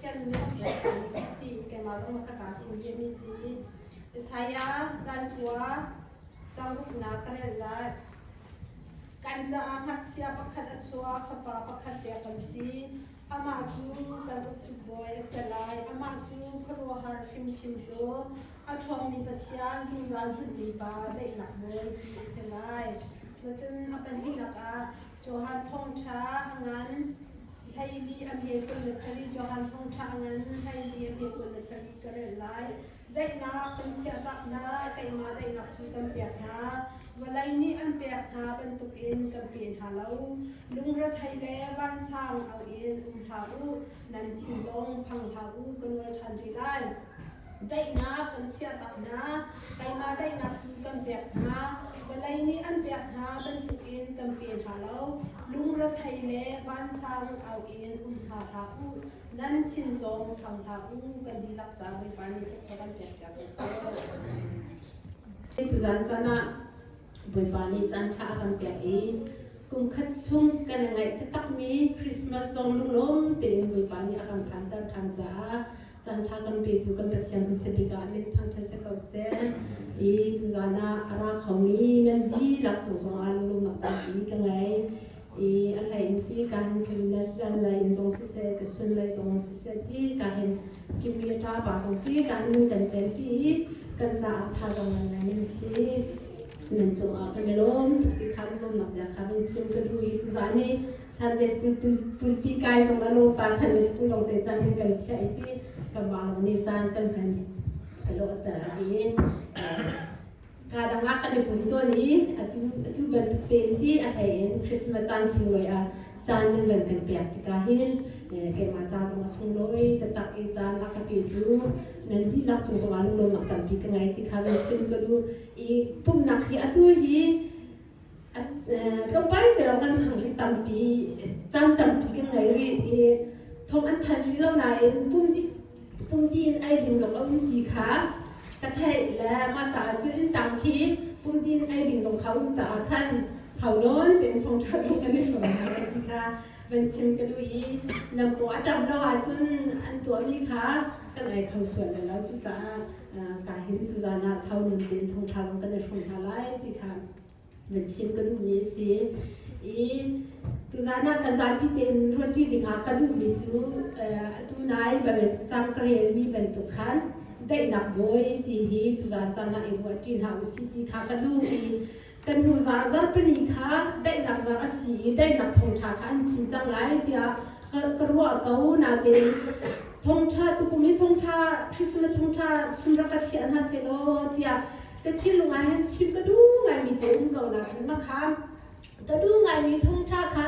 Pathian nih a pek cangmi ka si. Keimah zong ka kaa thim rihmi si. Isaiah dan kua canguknak ka rel lai. Kan caah ngakchia pakhat a chuak, fapa pakhat pek kan si. Amah cu kan uktu bawi a si lai. Amah cu khuaruahhar fimchimtu, a ṭhawngmi Pathian, zungzal hmunhmi Pa, daihnak bawi ti a si lai. Cun a pahnihnak ah Johan Thawngṭha a ngan 14 a hme 27 Johan Thawngṭha a ngan 14 a hme 27 ka rel lai. Daihnak kan chiahtak hna, keimah daihnak cu kan pek hna. Vawlei nih an pek hna bantukin kan pe hna lo. Lungrethei le vansang au in um hlah u, nan thin zong phang hlah u, ka nawl ṭhan rih lai. Daihnak kan chiahtak hna, keimah daihnak cu kan pek hna. Vawlei nih an pek hna bantukin kan pe hna lo. Lungrethei le vansang au in um hna hlah u, nan thin zong phang hlah u, kan dihlak ca Bawipa nih thluachuah kan pekpiak ko seh. Tuzan caan ah Bawipa nih caan ṭha a kan pek i kum khat chung kan i ngaih taktakmi Christmas zong lunglawm tein Bawipa nih a kan phanter ṭhan caah caan ṭha kan petu kan Pathian hmasa bik ah min thangṭhat si ko seh. I tuzan ah a ra khomi nan dihlak cung zongah lunglawmnak tampi ka ngei. I a hlei in ti ka hin Camillus zan lei in zong siseh, ka sun lei zong siseh ti ka hin Kimi a ṭa pa zong ti ka hin kan telpi i kan caah thazaang ngai nan si. Nan cungah kan i lawm tuk ti kha lawmnak bia kha van chim ka duh i tuzan hi Sunday school pulpi kai zong a lawm pa Sunday school lawng te caan hin kan chiah i ti kan ba lawng nih caan kan hman ka lawhter i Kadang ah kan i pum tawn i atu atu bantuk tein ti a hlei in Christmas caan sunglawi ah caan nan van kan pek tikah hin keimah ca zong a sunglawi taktak i caan a ka petu nan dihlak cung zongah lunglawmnak tampi ka ngei ti kha van chim ka duh i pumhnak hi atu hi tlawmpal te lawng kan hmang rih tampi caan tampi kan ngei rih i thong an thanh rih lo nain pum pum ti in ei ding zong a um ti kha ka theih le mah caah cu inn tang khi pum ti in ei ding zong kha um caah khan sau nawn tein thawngṭha zong kan i hrawm hna ti kha van chim ka duh i nam paw a ṭam lo ahcun an tuahmi kha kan ei kho sual le lo cucaah ka hin tuzan ah sau nawn tein thawngṭha zong kan i hrawm hna lai ti kha van chim ka duhmi a si i tuzan ah kan zapi tein ruahṭi dingah ka duhmi cu atu nai Baibal cacang ka relmi bantuk khan daihnak bawi ti hi tuzan caan ah i ruahṭi hna usih ti kha ka duh i kan hnu zar zarpini kha daihnak zar a si i daihnak thawngṭha kha an chim cang lai tiah ka ruah ko nain thawngṭha tukum hi thawngṭha Christmas thawngṭha chim rak ka thiah hna sehlaw tiah ka thinlung ah hin chim ka duh ngaimi te um ko na khan ma kha ka duh ngaimi thawngṭha kha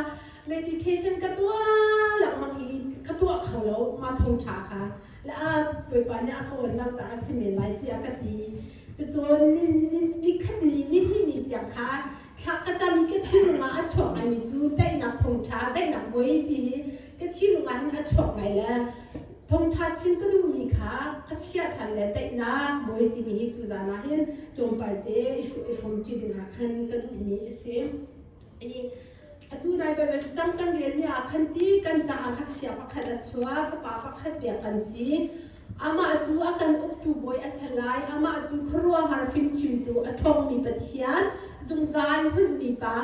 meditation ka tuah lengmang i ka tuah kho lo ma thawngṭha kha la Bawipa nih a ka awn lo caah si men lai tiah ka ti cucun ni ni khat ni ni hnih ni tiang kha thla ka cam i ka thinlung ah a chuak ngaimi cu daihnak thawngṭha daihnak voi ti hi ka thinlung ah hin a chuak ngai le Thawngṭha chim ka duhmi kha ka chiah ṭhan le daihnak bawi timi hi tuzaan ah hin tlawmpal te i hrawmṭi dingah khan ka duhmi a si. I atu nai Baibal cacang kan relmi ah khan ti kan caah ngakchia pakhat a chuak, fapa pakhat pek kan si. Amah cu a kan uktu bawi a si lai, amah cu khuaruahhar fimchimtu a ṭhawngmi Pathian, zungzal hmunmi pa,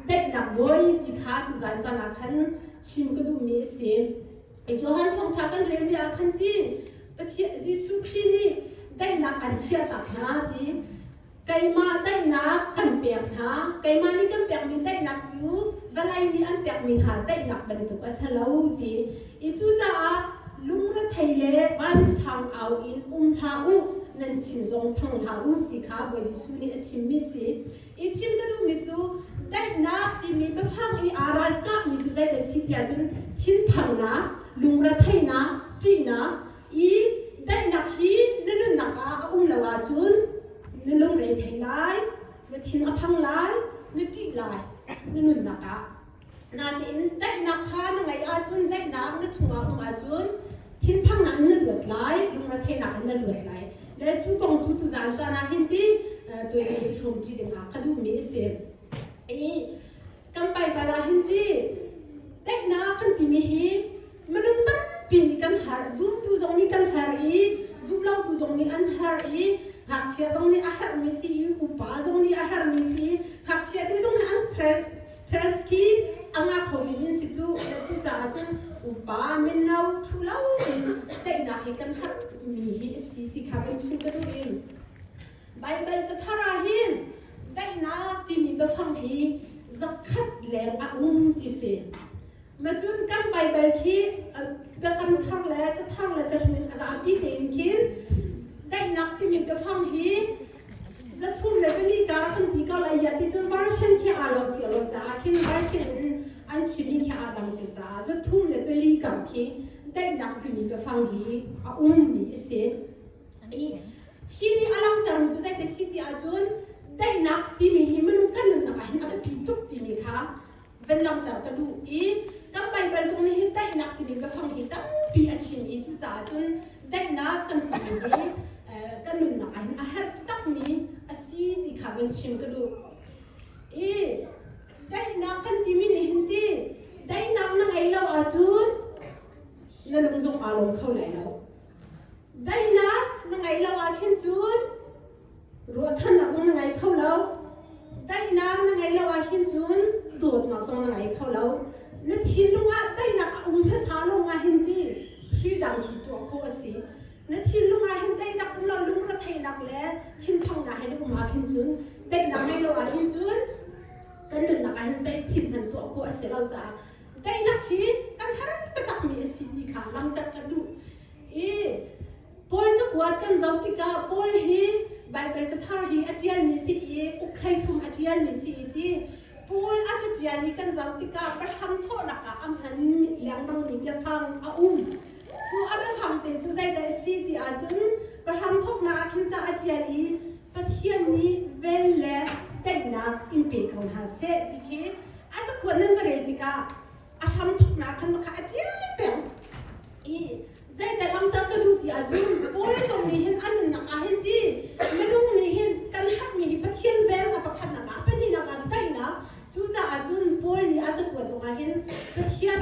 daihnak bawi ti kha tuzaan caan ah khan chim ka duhmi a si. Johan thawngṭha kan relmi ah khan ti Pathian Jesuh Khrih nih daihnak kan chiahtak hna ti keimah daihnak kan pek hna keimah nih kan pekmi daihnak cu vawlei nih an pekmi hna daihnak bantuk a si lo ti i cucaah lungrethei le vansang au in um hlah u nan thin zong phang hlah u ti kha Bawi Jesuh nih a chimmi si I chim ka duhmi cu daihnak timi biafang i aa ralkahmi cu zeidah si tiah cun thinphangnak, lungretheihnak, ṭihnak i daihnak hi na nunnak ah a um lo ahcun na lungre thei lai, na thin a phang lai, na ṭih lai na nunnak ah. Natein daihnak kha na ngeih ahcun daihnak na chungah um ahcun thinphangnak in na luat lai, lungretheihnak in na luat lai. Le cu kong cu tuzaan caan ah hin ti tuai i hrawmṭi dingah ka duhmi a si. I kan Baibal ah hin ti daihnak kan timi hi minung tampi nih kan har. Zum. nih an herh i ngakchia zong nih a herhmi si i upa zong nih a herhmi si i ngakchia te zong nih an stress stress khi a ngah kho mi min si cu. Cucaah cun upa mino thu lo in daihnak hi kan herhmi hi a si ti kha kan chim ka duh i Baibal cathar ah hin daihnak timi biafang hi zakhat leng a um ti si. Macun kan Baibal khi biakam thar le cathar le cahlun in a zapi tein khin daihnak timi biafang hi 304 kar kan ti ko lai ya ti cun version khi aa lo cio lo caah khin version in an chimmi khi aa dang cio caah 304 kar khi daihnak timi biafang hi a ummi a si. Hi nih a langhtermi cu zei si ti ahcun daihnak timi hi minung kan nunnak ah hin a biapi tuk timi kha van langhter ka duh i kan Baibal zong nih hin daihnak timi biafang hi tampi a chim i cucaah cun daihnak kan timi hi kan nunnak ah hin a herh takmi a si ti kha van chim ka duh. I daihnak kan timi nih hin ti daihnak na ngei lo ahcun na lung zong aa lawm kho lai lo. Daihnak na ngeih lo ah khin cun ruahchannak zong na ngei kho lo. Daihnak na ngeih lo ah khin cun dawtnak zong na ngei kho lo. Na thinlung ah daihnak a um hmasa lawng ah hin ti thil dang khi tuah khawh a si. Na thinlung ah hin daihnak um lo lungretheihnak le thinphangnak he na um ah khin cun daihnak ngei lo ah hin cun kan nunnak ah hin zei thil hmanh tuah khawh a si lo caah daihnak hi kan har taktakmi a si ti kha langhter ka duh. I Paul cakuat kan zoh tikah Paul hi Baibal cathar hi a ṭialmi si i uk 13 a ṭialmi si i ti Paul a caṭial i kan zoh tikah pahram thawhnak ah a hman lengmangmi biafang a um. Cu a biafang te cu zeidah a si ti ahcun pahram thawknak ah khin ca a ṭial i Pathian nih vel le daihnak in pe ko hna seh ti khi a cakuat nan va rel tikah a hram thawknak khan kha a ṭial peng i zeidah lamter ka duh ti ahcun Paul zong nih hin a nunnak ah hin ti minung nih hin kan herhmi hi Pathian vel a pakhatnak ah pahnihnak ah daihnak cucaah cun Paul nih a cakuat zongah hin Pathian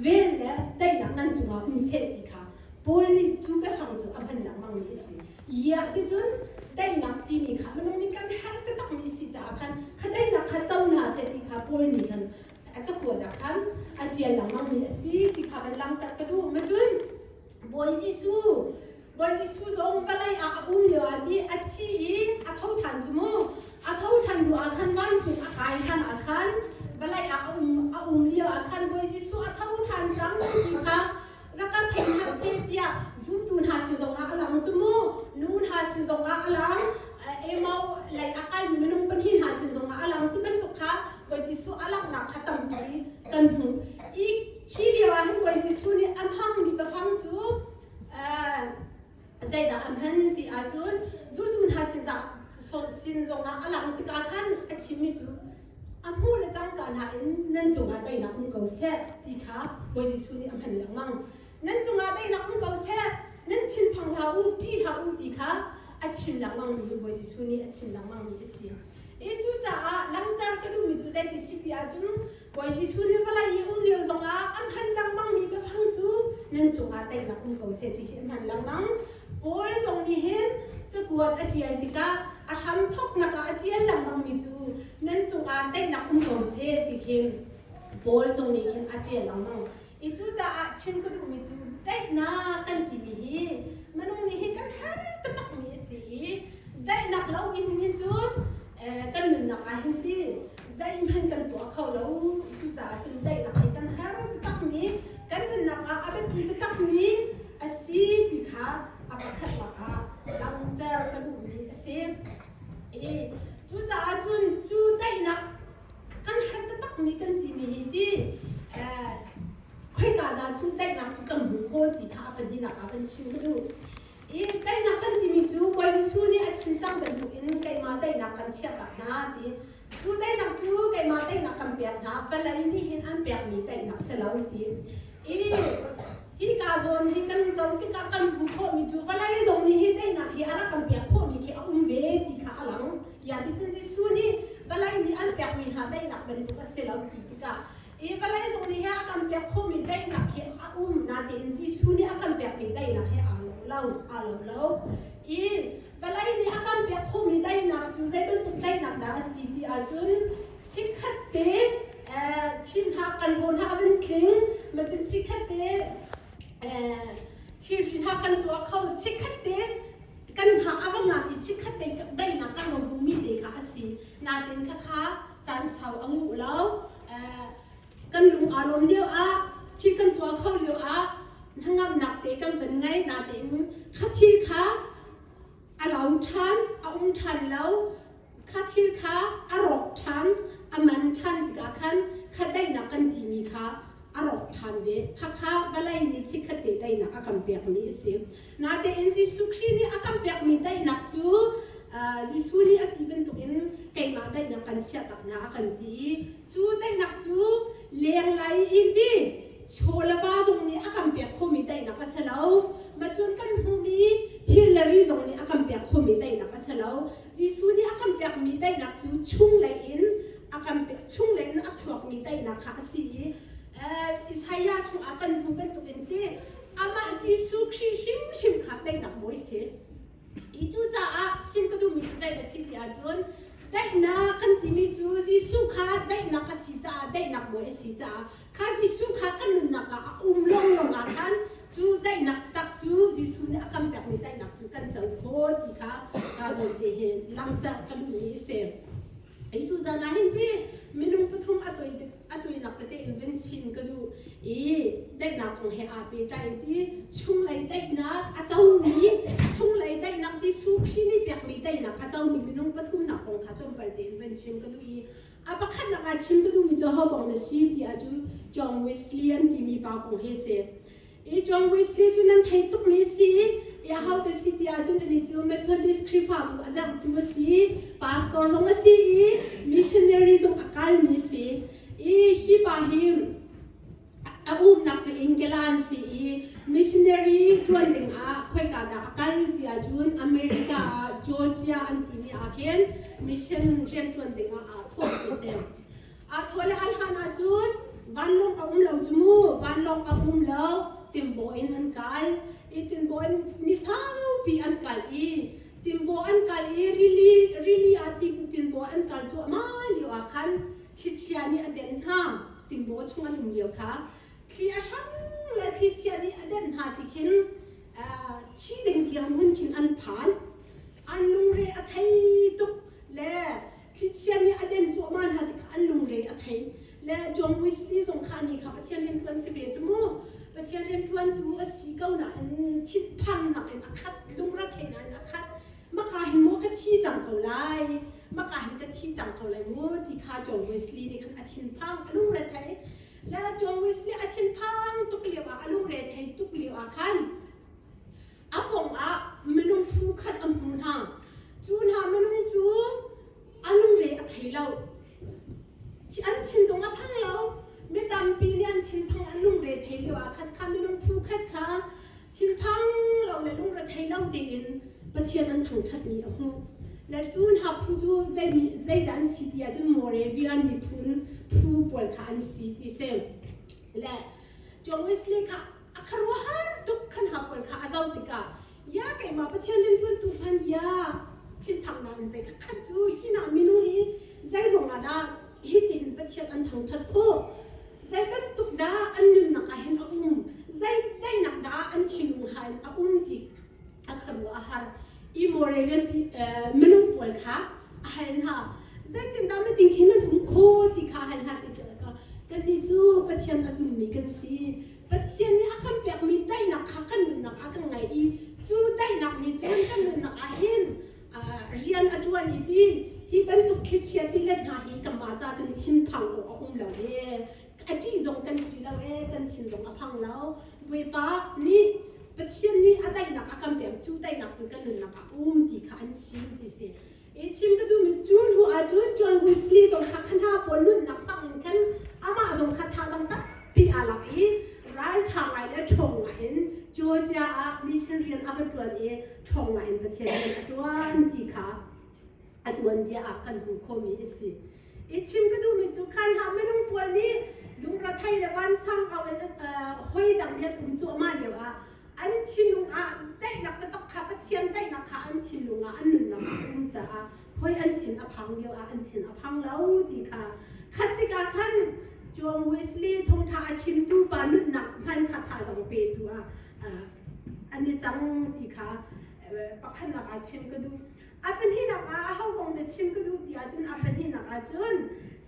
vel le daihnak nan cungah um seh ti kha Paul nih cu biafang cu a hman lengmangmi a si. Iah ti cun daihnak timi kha minung nih kan herh taktakmi a si caah khan kha daihnak kha co hna seh ti kha Paul nih khan a cakuat ah khan a ṭial lengmangmi a si ti kha van langhter ka duh. Macun Bawi Jesuh Bawi Jesuh zong vawlei ah a um lio ah ti a thi i a tho ṭhan cu mu. A tho ṭhan hnu ah khan vancung a kai ṭhan ah khan vawlei ah a um lio ah khan Bawi Jesuh a tho ṭhan cang ti kha rak ka thei hna seh tiah zumtu hna sin zongah a lang cu mu. Nu hna sin zongah a lang. Emau lei a kalmi minung pahnih hna sin zongah a lang ti bantuk kha Bawi Jesuh a langhnak kha tampi kan hmuh. I khi lio ah hin Bawi Jesuh nih a hmangmi biafang cu zeidah a hman ti ahcun zultu hna sin sin zongah a lang tikah khan a chimmi cu a hmuh le cangka hna in nan cungah teinak um ko seh ti kha Bawi Jesuh nih a hman lengmang. Nan cungah teinak um ko seh, nan thinphang hlah u, ṭih hlah u ti kha a chim lengmangmi Bawi Jesuh nih a chim lengmangmi a si. I cucaah langhter ka duhmi cu zeiti si ti ahcun Bawi Jesuh nih vawlei i um lio zongah a hman lengmangmi biafang cu nan cungah teinak um ko seh ti hi a hman lengmang. Paul zong nih hin cakuat a ṭial tikah a hramthawknak ah a ṭial lengmangmi cu nan cungah teinak um ko seh ti khin Paul zong nih khin a ṭial lengmang. I cucaah chim ka duhmi cu daihnak kan timi hi minung nih hi kan har taktakmi a si i daihnak lo in hin cun kan nunnak ah hin ti zeihmanh kan tuah kho lo. Cucaah cun daihnak hi kan har taktakmi kan nunnak ah a biapi taktakmi a si ti kha a pakhat lakah langhter ka duhmi a si. I cucaah cun cu daihnak kan har taktakmi kan timi hi ti khoika dah cu daihnak cu kan hmuh khawh ti kha a pahnihnak ah kan chim ka duh. I daihnak kan timi cu Bawi Jesuh nih a chim cang bantukin keimah daihnak kan chiahtak hna ti. Cu daihnak cu keimah daihnak kan pek hna, vawlei nih hin an pekmi daihnak si lo ti. I hika zawn hi kan zoh tikah kan hmuh khawhmi cu vawlei zong nih hi daihnak hi a rak kan pek khawhmi khi a um ve ti kha a lang. Ya ti cun Jesuh nih vawlei nih an pekmi hna daihnak bantuk a si lo ti tikah i vawlei zong nih hi a kan pek khawhmi daihnak hi a um natein Jesuh nih a kan pekmi daihnak he aa lo lo. lo, aa lo lo. I vawlei nih a kan pek khomi daihnak cu zei bantuk daihnak dah a si ti ahcun chikkhat te thin hna kan rawn hna a van tling, ma cun chikkhat te thilri hna kan tuah kho, chikkhat te kan hna a va ngak i chikkhat te daihnak kan ro hmumi te kha a si. Natin khakha caan sau a nguh lo. Kan lung aa lawm lio ah, thil kan tuah kho lio ah hnangamnak te kan van ngei natein kha thil kha a lo ṭhan, a um ṭhan lo, kha thil kha a rawk ṭhan, a man ṭhan tikah khan kha daihnak kan timi kha a rawk ṭhan ve. Khakha vawlei nih chikkhat te daihnak a kan pekmi a si. Natein Jesuh Khrih nih a kan pekmi daihnak cu Jesuh nih a ti bantukin keimah daihnak kan chiah tak hna a kan ti i cu daihnak cu lenglei in ti chaw le va zong nih a kan pek khomi daihnak a si lo. Macun kan hmuhmi thil le ri zong nih a kan pek khomi daihnak a si lo. Jesuh nih a kan pekmi daihnak cu chunglei in a kan pek chunglei in a chuakmi daihnak kha a si i Isaiah chungah kan hmuh bantukin ti amah Jesuh Khrih hrimhrim kha daihnak bawi si. I cucaah chim ka duhmi cu zei a si ti ahcun daihnak kan timi cu Jesuh kha daihnak a si caah daihnak bawi a si caah kha Jesuh kha kan nunnak ah a um lawnglawng ah khan cu daihnak tak cu Jesuh nih a kan pekmi daihnak cu kan co khawh ti kha ka zawn te hi langhter ka duhmi a si. Ei tu zan ah hin ti minung pathum a toi a toinak tete in van chim ka duh i daihnak kong he aa pehtlai in ti chunglei daihnak a comi chunglei daihnak Jesuh Khrih nih pekmi daihnak a comi minung pathumnak kong kha tlawmpal tein van chim ka duh i a pakhatnak ah chim ka duhmi cu ho kong na si ti ahcun John Wesley an timi pa kong he si. I John Wesley cu nan theih tukmi si i ahote si ti ahcun ani cu Methodist Khrihfabu a derhtu a si, pastor zong a si i missionary zong a kalmi si. I hi pa hi a umnak cu England si i missionary ṭuan ding ah khoika dah a kal ti ahcun America ah Georgia an timi ah khin mission rian ṭuan ding ah aa thawh ti si. Aa thawh le al hlan ahcun vanlawng a um lo cu mu, vanlawng a um lo, timbaw in an kal. I timbaw in ni saupi an kal i timbaw an kal i rili rili ah timbaw an kal cuahmah lio ah khan thlichia nih a den hna. Timbaw chung an um lio kha thli a hrang le thlichia nih a den hna ti khin thi ding tiang hmun khin an phan. An lungre a thei tuk le Thlichia nih a den cuahmah hna tikah an lungre a thei. Le John Wesley zong kha ni kha Pathian rianṭuan si ve cu mu. Pathian rianṭuantu a si ko nain thinphangnak in a khat, lungretheihnak in a khat. Maka hin maw ka thi cang ko lai, maka hin ka thi cang ko lai mu ti kha John Wesley nih khan a thinphang, a lungrethei. Le John Wesley a thinphang tuk lio ah, a lungrethei tuk lio ah khan A pawng ah minung phu khat an hmu hna. Cu hna minung cu a lungre a thei lo. An thin zong a phang lo. Mi tampi nih an thinphang an lungre thei lio ah khat kha minung phu khat kha thinphang lo le lungre thei lo tein Pathian an thangṭhatmi a hmuh. Le cu hna phu cu zeidah an si ti ahcun Moravian miphun phu pawl kha an si ti si. Le John Wesley kha a khuaruahhar tuk khan ha pawl kha a zoh tikah ya keimah Pathian rianṭuantu hman ya thinphangnak in pei khat cu hi na minung hi zei ruangah dah hitihin Pathian an thangṭhat khawh zei bantuk dah an nunnak ah hin a um zei daihnak dah an thinlung ha in a um ti a khuaruah a har i Moravian minung pawl kha a hal hna zeitindah miting khin nan um kho ti kha a hal hna ti kannih cu Pathian a zummi kan si Pathian nih a kan pekmi daihnak kha kan nunnak ah kan ngei i cu daihnak nih cun kan nunnak ah hin rian a ṭuan i ti hi bantuk thlichia tilet hna hi kanmah ca cun thinphang awk a um lo e a ṭih zong kan ṭih lo e kan thin zong a phang lo Bawipa nih Pathian nih a daihnak a kan pek cu daihnak cu kan nunnak ah um ti kha an chim ti si I chim ka duhmi cu hnu ahcun John Wesley zong kha kha pawl nunnak hmang in khan amah zong kha thazaang tampi aa lak i ralṭha ngai le ṭhawng ngai in Georgia ah mission rian a va ṭuan i ṭhawng ngai in Pathian rian a ṭuan ti kha a tuanbia ah kan hmuh khawhmi a si. I chim ka duhmi cu khan hna minung pawl nih lungrathei le vansang au in hoi dang nih an um cuahmah lio ah. An thinlung ah daihnak taktak kha Pathian daihnak kha an thinlung ah an nunnak ah a um caah hoi an thin a phang lio ah an thin a phang lo ti kha khat tikah khan John Wesley thawngṭha a chimtu pa nunnak hman kha thazang petu ah an i cang ti kha pakhatnak ah chim ka duh. A pahnihnak ah aho kong dah chim ka duh ti ahcun a pahnihnak ahcun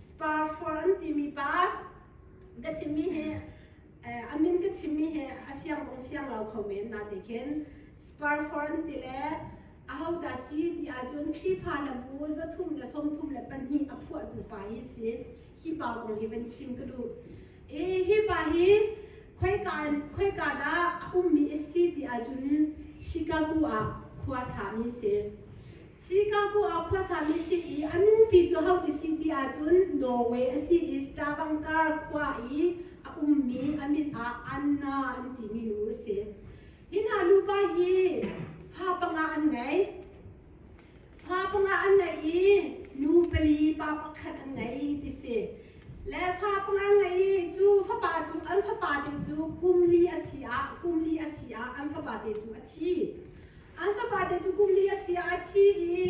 Sparfor an timi pa ka chimmi hi a min ka chimmi hi a fiang zong fiang lo kho men na te khin Sparfor an ti le ahodah si ti ahcun Khrihfa lambu 332 a phuahtu pa hi si. Hi pa kong hi van chim ka duh. E, hi pa hi khoika khoika dah a ummi a si ti ahcun Chicago ah khua sami si. Chicago ah khua sami si i a nupi cu ho ti si ti ahcun Norway a si i Stavanger khua i a ummi a min ah Anna an timi nu a si. Hi hna nupa hi fa panga an ngei. Fa panga an ngei i nu pali pa pakhat an ngei ti si. Le fa panga an ngei i cu fapa cu an fapa te cu kum li a si ah kum li a si ah an fapa te cu a thi. An fapa te cu kum li a si ah a thi i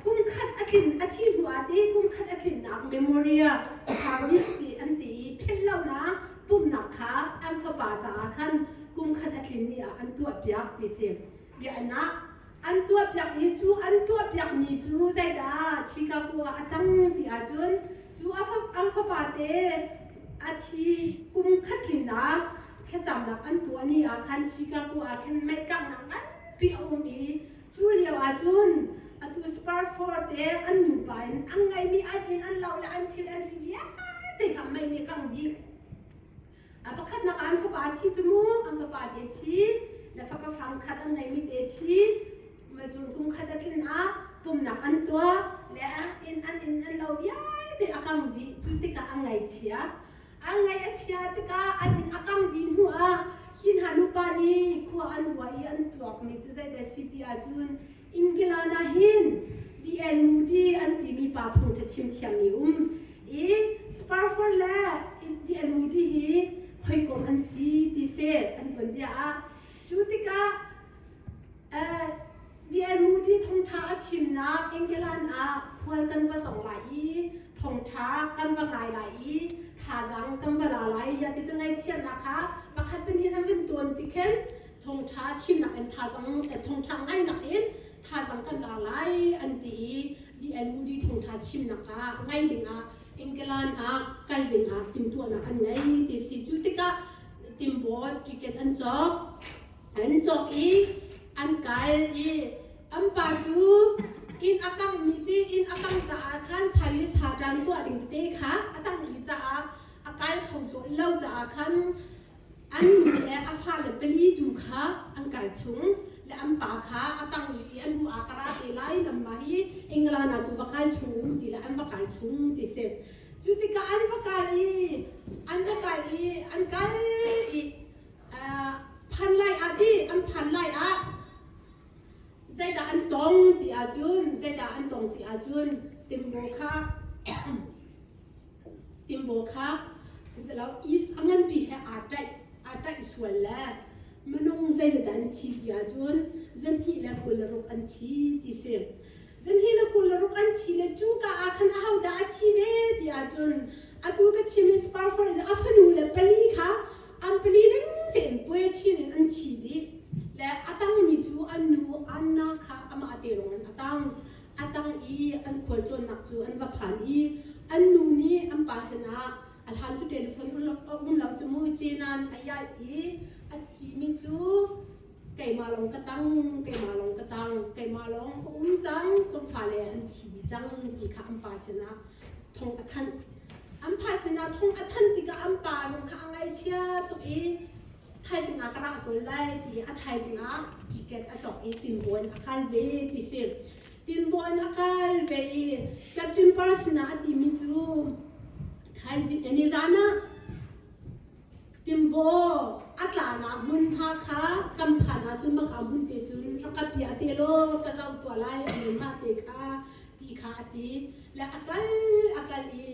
kum khat a tlin a thi hnu ah ti kum khat a tlinnak memorial service ti an ti i philh lonak pumhnak kha an fapa caah khan kum khat a tlin ni ah an tuahpiak ti si. Bianak an tuahpiak i cu an tuahpiakmi cu zeidah Chicago ah a cang ti ahcun cu an fapa te a thi kum khat tlinnak thlacamnak an tuah ni ah khan Chicago ah khan mei kanghnak nganpi a um i cu lio ahcun atu Sparford te an nupa in an ngeihmi an inn an lo le an thil an ri vialte kha mei nih kang dih. A pakhatnak ah an fapa a thi cu mu, an fapa te thi, le fapa fang khat an ngeimi te thi, cun kum khat a tlin ah pumnak an tuah, le inn an inn an lo vialte a kang dih. Cu tikah a ngaihchia. An ngaih a chia tikah an inn a kang dih hnu ah hi hna nupa nih khua an rua i an tuakmi cu zeidah si ti ahcun England ah hin D.N. Moody an timi pa thawngṭha chim thiammi um i Sparford le D.N. Moody hi hawikom an si ti si an tuanbia ah. Cu tikah D.N. Moody thawngṭha a chimnak England ah khual kan va tlawng lai i thawngṭha kan va ngai lai i thazaang kan va la lai ya ti cu ngaihchiatnak kha pakhat pahnih an vun tuan ti khin thawngṭha chimnak in thazang thawngṭha ngainak in thazang kan la lai an ti i DLUD thawngṭha chimnak ah ngai dingah England ah kal dingah timhtuahnak an ngei ti si. Cu tikah timbawl ticket an cawk an cawk i an kal i an pa cu inn a kangmi ti inn a kang caah khan sai sa ṭan tuah ding tete kha a tang ri caah a kal kho lo caah khan An nu le a fale pali tu kha an kal chung le an pa kha a tang rih i an hnu ah ka ra te lai lam ma hi England ah cu va kal chung u ti le an va kal chung ti si. Cu tikah an va kal i an va kal i an kal i phan lai ah ti an phan lai ah zeidah an tong ti ahcun zeidah an tong ti ahcun timbo kha Timbaw kha lo is a nganpi he aa ṭaih aa ṭaih sual le minung zeizat dah an thi ti ahcun 226 an thi ti si. 226 an thi le cuka ah khan ahodah a thi ve ti ahcun atu ka chim i Sparford in a fanu le pali kha an pali ning tein puai chin in an thi dih. Le a tangmi cu an nu Anna kha amah te lawng in a tang. A tang i an khualtlawnnak cu an va phan i an nu nih an pa sinah a hlan cu telephone a um lo cu mu cenan a iai i a timi cu keimah lawng ka tang keimah lawng ka tang keimah lawng ka um cang ka fale an thi dih cang ti kha an pa sinah thong a thanh. An pa sinah thong a thanh tikah an pa zong kha a ngaihchia tuk i thaizing ah ka ra cawl lai ti a thaizing ah ticket a cawk i tinbawn a kal ve ti si. Tinbawn a kal ve i Captain Par sinah a timi cu thaizing nizan ah Timbaw a tlanak hmunhma kha kan phan ahcun maka hmun te cun rak ka piah te law ka zoh tuah lai a hmunhma te kha ti kha a ti. Le a kal a kal i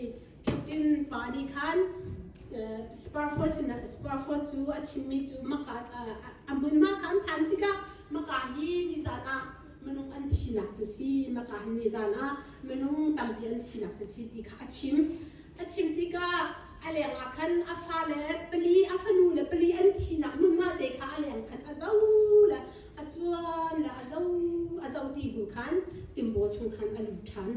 Captain pa nih khan. Sparford sinah Sparford cu a chimmi cu maka a hmunhma kha an phan tikah maka hi nizan ah minung an thinak cu si maka hi nizan ah minung tampi an thinak cu si ti kha a chim. A chim tikah a leng ah khan a fale pali a fanu le pali an thinak hmunhma te kha a leng khan a zo le a cuan le a zo a zo ti hnu khan timbaw chung khan a lut ṭhan.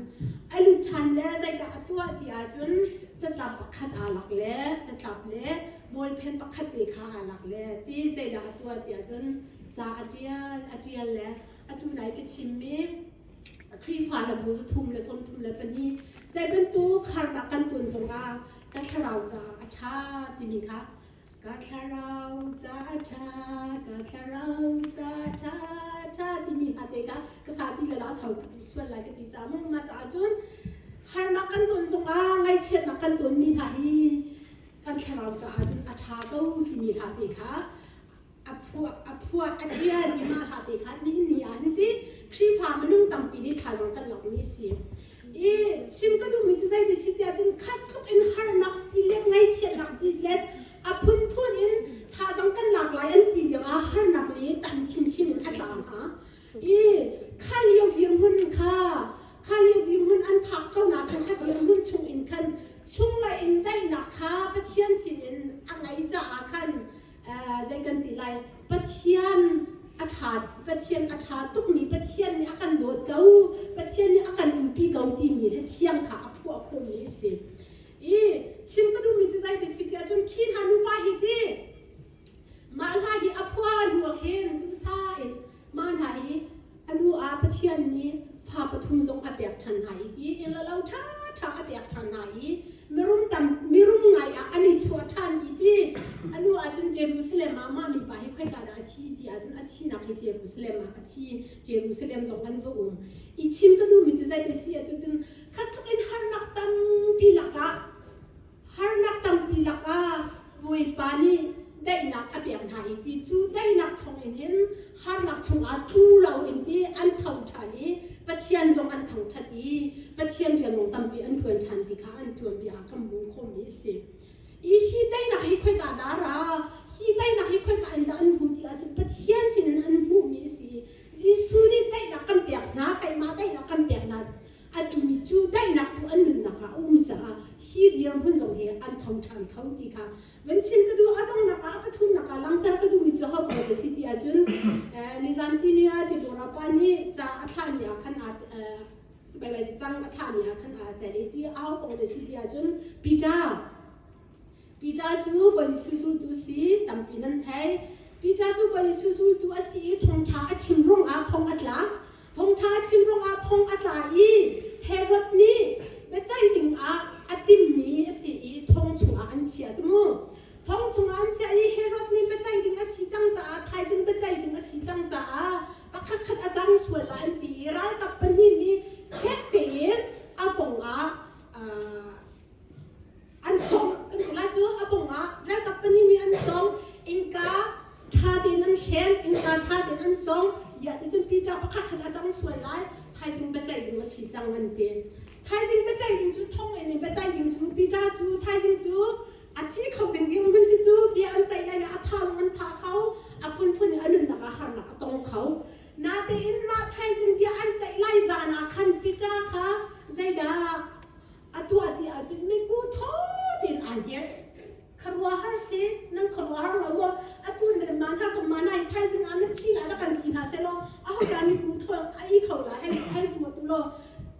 A lut ṭhan le zeidah a tuah ti ahcun catlap pakhat aa lak le catlap le bawlphen pakhat te kha aa lak le ti zeidah a tuah ti ahcun ca a ṭial a ṭial le atu nai ka chimmi Khrihfa le bu 332 zei bantuk harnak kan ton zongah ka thlarau caah a ṭha timi kha ka thlarau ca a ṭha ka thlarau ca ṭha ṭha timi hla te kha ka sa ti le la sau sual lai ka ti caah mu mah caah cun harnak kan ton zongah ngaihchiatnak kan tonmi hna hi kan thlarau caah cun a ṭha ko timi hla te kha a phuah a phuah a ṭial i mah hla te kha nihin ni ah hin ti Khrihfa minung tampi nih thazaang kan lakmi a si. I chim ka duhmi cu zei ti si tiah cun khat tluk in harnak ti le ngaihchiatnak ti le a phunphun in thazaang kan lak lai an ti lio ah harnak nih tam chinchin in a tla hnga. I kha lio dirhmun kha kha lio dirhmun an phak ko na khan kha dirhmun chung in khan chunglei in daihnak kha Pathian sin in a ngei caah khan zei kan ti lai Pathian a ṭha Pathian a ṭha tukmi Pathian nih a kan dawt ko Pathian nih a kan umpi ko timi he thiang kha a phuah khawhmi a si i chim ka duhmi cu zei ti si ti ahcun khi hna nupa hi ti mah hla hi a phua hnu ah khin duhsah in mah hna hi a nu ah Pathian nih fa pathum zong a pek ṭhan hna i ti in lo ṭha ṭha a pek ṭhan hna i mirum tam mirum ngai ah an i chuah ṭhan i ti a nu ah cun Jerusalem ah mah mipa hi khoika dah a thi ti ahcun a thinak hi Jerusalem ah a thi Jerusalem zong an va um i chim ka duhmi cu zei te si ah cun khat tluk in harnak tampi lakah Harnak tampi lakah Bawipa nih daihnak a pek hna i ti cu daihnak thawngin hin harnak chungah tlu loin ti an tho ṭhan i Pathian zong an thangṭhat i Pathian rian zong tampi an ṭuan ṭhan ti kha an tuanbia ah kan hmuh khawhmi a si. I hi daihnak hi khoika dah a ra? Hi daihnak hi khoika in dah an hmuh ti ahcun Pathian sinin an hmuhmi a si. Jesuh nih daihnak kan pek hna, keimah daihnak kan pek hna. A timi cu daihnak cu an nunnak ah a um caah hi dirhmun zong hi an tho ṭhan kho ti kha van chim ka duh. A donghnak ah a pathumnak ah langhter ka duhmi cu ho ko si ti ahcun nizan tini ah Deborah pa nih ca a thlahmi ah khan aa cang a thlahmi ah khan aa tel i ti au kong na si ti ahcun Peter Peter cu Bawi Jesuh zultu si tampi nan thei. Peter cu Bawi Jesuh zultu a si i thawngṭha a chim ruangah thong a tla. Thawngṭha a chim ruangah thong a tla i Herod nih biaceih dingah a timmi a si i thong chungah an chiah cu mu. Thong chungah an chiah i Herod nih biaceih ding a si cang caah thaizing biaceih ding a si cang caah pakhat khat a cang sual lai an ti i ralkap pahnih nih fek tein a pongah an song kan ti lai cu a pong ah ralkap pahnih nih an song innka ṭha tein an hren innka ṭha tein an cong ya ti cun Peter pakhat khat a cang sual lai thaizing biaceih ding a si cang an ti thaizing biaceih ding cu thong in biaceih ding cu Peter cu thaizing cu a thi kho ding ding hun si cu bia an ceih lai le a tha zong an tha kho a phunphun in a nunnak ah harnak a tong kho natein mah thaizing bia an ceih lai zan ah khan Peter kha zeidah a tuah ti ahcun mibu thaw tein aa hngek khuaruahhar si nan khuaruahhar lo maw atu ne ma na ka ma nai thaizing ah na thi lai la kan ti hna selaw aho dah mibu thaw a i kho la hei hei ruat u law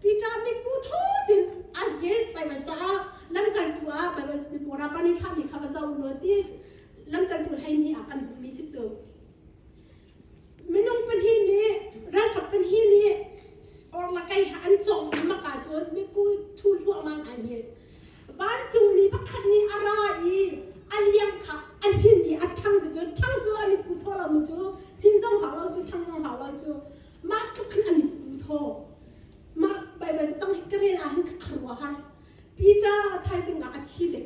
Peter mibu thaw tein aa hngek Bible caah lamkaltu ah Bible Deborah pa nih thlahmi kha va zoh u law ti lamkaltu hlei ni ah kan hmuhmi si cu Minung pahnih nih ralkap pahnih nih orhlakei he an cawng i maka cun miku thu hluahmah an hngilh. Vancungmi pakhat nih a ra i a liang kha a hlin i a ṭhang ti cu ṭhang cu a mitku thaw lomi cu hnin zong hau lo cu ṭhang zong hau lo cu mah tluk khan a mitku thaw. Mah Baibal cacang hi ka rel ah hin ka khuaruahhar. Peter thaizing ah a thi le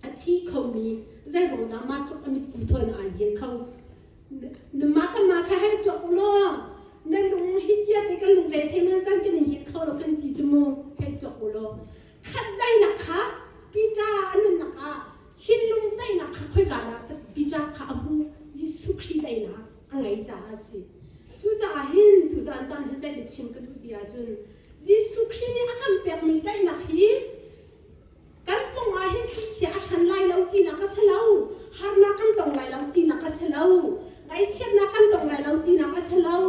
a thi khomi zeiruang dah mah tluk a mitku thaw in aa hngil kho? Mah kan mah kha hei tuak u law na lung hi tia te kan lung ve thei man zan kan in hil kho lo kan ti cu mu hei tuak u law khat dainak kha Peter a nunnak ah Thinlung teinak kha khoika dah Peter kha a hmuh? Jesuh Khrih teinak a ngei caah a si. Cucaah hin tuzaan caan hi zei le chim ka duh ti ahcun Jesuh Khrih nih a kan pekmi teinak hi kan pong ah hin thlichia a hran lai lo tinak a si lo. Harnak kan tong lai lo tinak a si lo. Ngaihchiatnak kan tong lai lo tinak a si lo.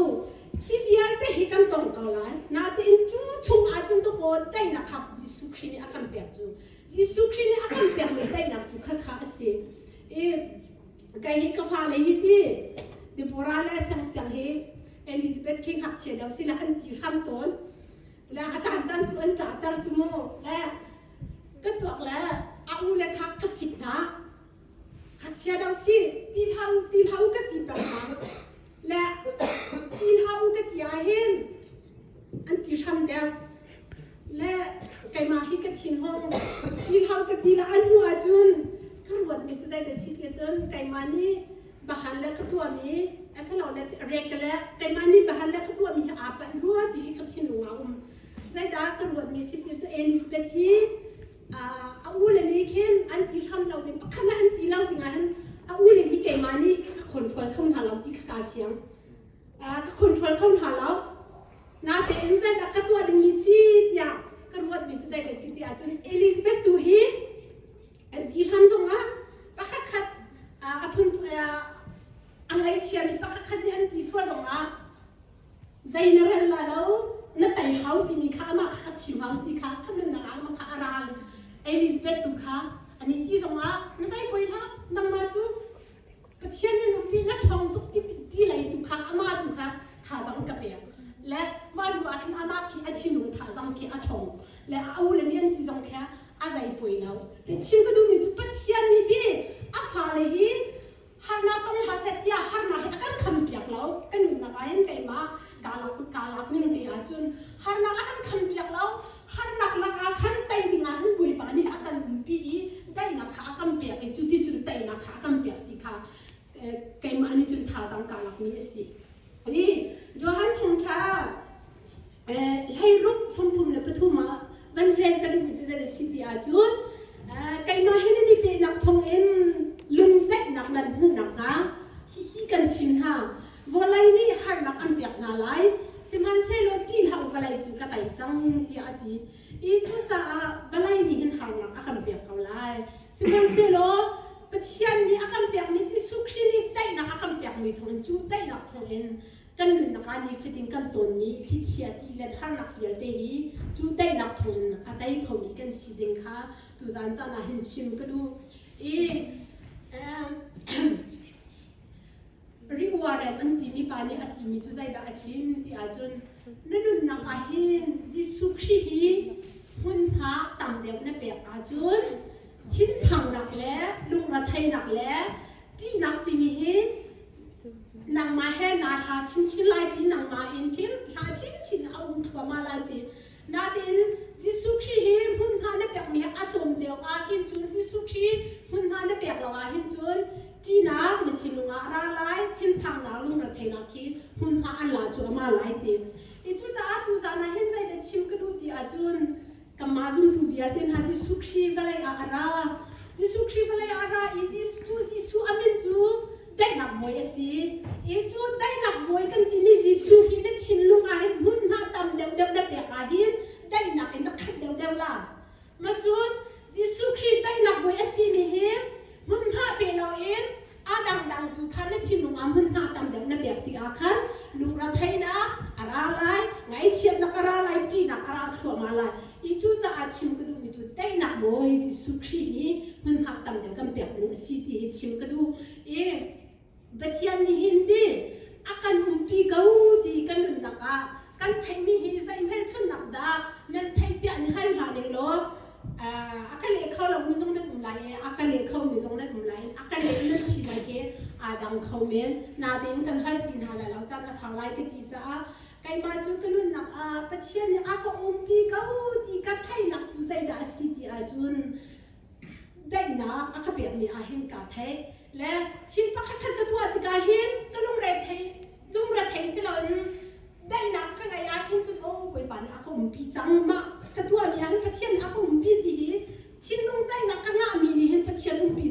Hi vialte hi kan tong ko lai. Natein cu chung ahcun dawkaw teinak kha Jesuh Khrih nih a kan pek cu. Jesuh Khrih nih a kan pekmi teinak cu khakha a si. I kei hi ka fale hi ti Deborah le Siangsiang hi Elizabeth khi ngakchia lio si le an ti hram tawn. Le a caan caan cu an ṭahter cu mu. Le ka tuak le a u le kha ka sik hna. Ngakchia dang si ti hlah u ti hlah u ka ti peng hna. Le ti hlah u ka ti ah hin an ti hram deuh. Le keimah hi ka thinhung ti hlah ka ti le an hnu ahcun ka ruat mi cu zeidah si ti cun keimah nih bahan le ka tuahmi asilole rek le keimah nih bahan le ka tuahmi hi aa panh rua ti khi ka thinlung ah um. Zeidah ka ruat mi si ti cu Elizabeth hi a u le nih khin an ti hram lo ding pakhat an ti lo ding ah hin a u le hi keimah nih ka control kho hna lo ti kha kaa fiang. Ka control kho hna lo. Natein zeidah ka tuah dingmi si tiah ka ruatmi cu zeidah si ti ahcun Elizabeth tu hi an ti hram zongah pakhat khat a phun a ngaihchiami pakhat khat nih an ti sual zongah zei na rel la lo na tei hau timi kha amah kha ka chim hau ti kha ka nunnak ah amah kha a ral. Elizabeth tu kha ani ti zongah na zei poi hlah, nangmah cu Pathian nih nupi na ṭhawng tuk ti, ti lei tu kha amah tu kha thazaang ka pek. Le mah hnu ah khin amah khi a thinlung thazaang khi a ṭhawng. Le a u le nih an ti zong kha a zei poi lo. Le chim ka duhmi cu Pathian nih ti a fale hi harnak tong hlah seh tiah harnak hi a kan kham piak lo. Kan nunnak ah hin keimah kaa lak kaa lak ning te ahcun harnak a kan kham piak lo. Harnak lakah khan tei ding ah hin Bawipa nih a kan umpi i daihnak kha a kan pek i cu ti cun teinak kha a kan pek ti kha keimah nih cun thazaang kaa lakmi a si. Hi Johan Thawngṭha 16 33 ah van rel ka duhmi cu nan si ti ahcun keimah he nan i pehnak thawngin lungdaihnak nan hmuh nakhnga hihi kan chim hna. Vawlei nih harnak an pek hna lai, sihmanhsehlaw ṭih hlah u, vawlei cu ka tei cang, tiah a ti. I cucaah vawlei nih hin harnak a kan pek ko lai. Sihmanhsehlaw Pathian nih a kan pekmi Jesuh Khrih nih daihnak a kan pekmi thawngin cu daihnak thawngin kan nunnak ah nifatin kan tonmi thlichia ti le harnak vialte hi cu daihnak thawngin a tei khomi kan si ding kha tuzaan caan ah hin chim ka duh. I Riuaren an timi pa nih a timi cu zeidah a chim ti ahcun na nunnak ah hin Jesuh Khrih hi hmunhma tam deuh na pek ahcun thinphangnak le lungretheihnak le ṭihnak timi hi nangmah he naa hla chinchin lai ti nangmah in khin hla chinchin a um thluahmah lai ti. Nain Jesuh Khrih hi hmunhma na pekmi a tlawm deuh ah khin cun Jesuh Khrih hmunhma na pek lo ah hin cun ṭihnak na thinlung ah a ra lai, thinphangnak lungretheihnak khi hmunhma an la cuahmah lai ti. I cucaah tuzaan ah hin zeidah chim ka duh ti ahcun kanmah zumtu vialte hna Jesuh Khrih vawlei ah a ra. Jesuh Khrih vawlei ah a ra i Jesuh Jesuh a min cu daihnak bawi a si. I cu daihnak bawi kan timi Jesuh hi na thinlung ah hin hmunhma tam deuhdeuh na pek ah hin daihnak in na khat deuhdeuh la. Ma cun Jesuh Khrih daihnak bawi a simi hi hmunhma pe loin a dangdang tu kha na thinlung ah hmunhma tam deuh na pek tikah khan lungretheihnak a ra lai, ngaihchiatnak a ra lai, ṭihnak a ra thluahmah lai. I cucaah chim ka duhmi cu daihnak bawi Jesuh Khrih hi hmunhma tam deuh kan pek ding a si ti hi chim ka duh. I Pathian nih hin ti a kan umpi ko ti kan nunnak ah kan theihmi hi zei hmelchunhnak dah nan theih tiah ni hal hlah ning law a ka leh kho lomi zong nan um lai i a ka leh khomi zong nan um lai i a ka leh nan phi lai khi aa dang kho men. Natein kan hal ti hna lai lo caan a sau lai ka ti caah keimah cu ka nunnak ah Pathian nih a ka umpi ko ti ka theihnak cu zeidah a si ti ahcun daihnak a ka pekmi ah hin kaa theih. Le thil pakhat khat ka tuah tikah hin ka lungre thei lungre thei si loin daihnak ka ngeih ah khin cun oh Bawipa nih a ka umpi cang mah ka tuahmi ah hin Pathian nih a ka umpi ti hi thinlung daihnak ka ngahmi nih hin Pathian umpi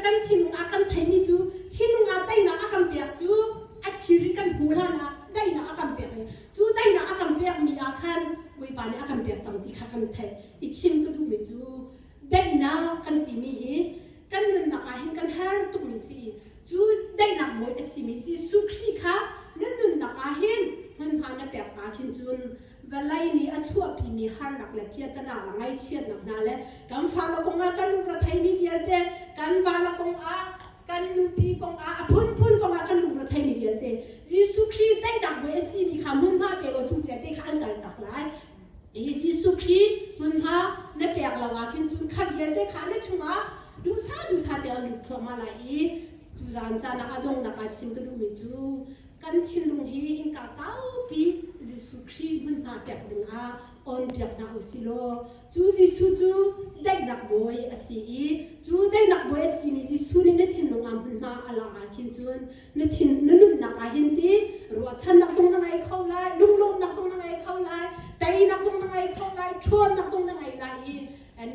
kan thinlung ah kan theimi cu thinlung ah teinak a kan pek cu a thilri kan hmu hlan ah daihnak a kan pek i cu daihnak a kan pekmi ah khan Bawipa nih a kan pek cang ti kha kan theih i chim ka duhmi cu daihnak kan timi hi kan nunnak ah hin kan har tukmi si i cu daihnak bawi a simi Jesuh Khrih kha na nunnak ah hin hmunhma na pek pa khin cun vawlei nih a chuahpimi harnak le piatana le ngaihchiatnak hna le kan fale kong ah kan lungretheimi vialte kan vale kong ah kan nupi kong ah a phunphun kong ah kan lungretheimi vialte Jesuh Khrih daihnak bawi a simi kha hmunhma pe law cu vialte kha an kal tak lai. Hi Jesuh Khrih hmunhma na pek lo ah khin cun kha vialte kha na chungah duhsah duhsah te an lut thluahmah lai i cu zan caan ah a donghnak ah chim ka duhmi cu kan thinlung hi innka kaupi Jesuh Khrih hmunhma pek dingah on piak hna u si law cu Jesuh cu daihnak bawi a si i cu daihnak bawi a simi Jesuh nih na thinlung ah hmunhma a lak ah khin cun na thin na nunnak ah hin ti ruahchannak zong na ngei kho lai lunglawmnak zong na ngei kho lai teinak zong na ngei kho lai ṭhawnnak zong na ngei lai i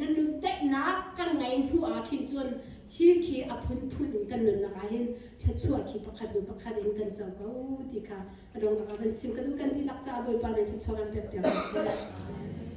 na nun daihnak kan ngei hnu ah khin cun thil khi a phunphun in kan nunnak ah hin thluachuah khi pakhat hnu pakhat in kan co ko ti kha a donghnak ah kan chim ka duh kan dihlak caah Bawipa nih thluachuah kan pek piak ko seh.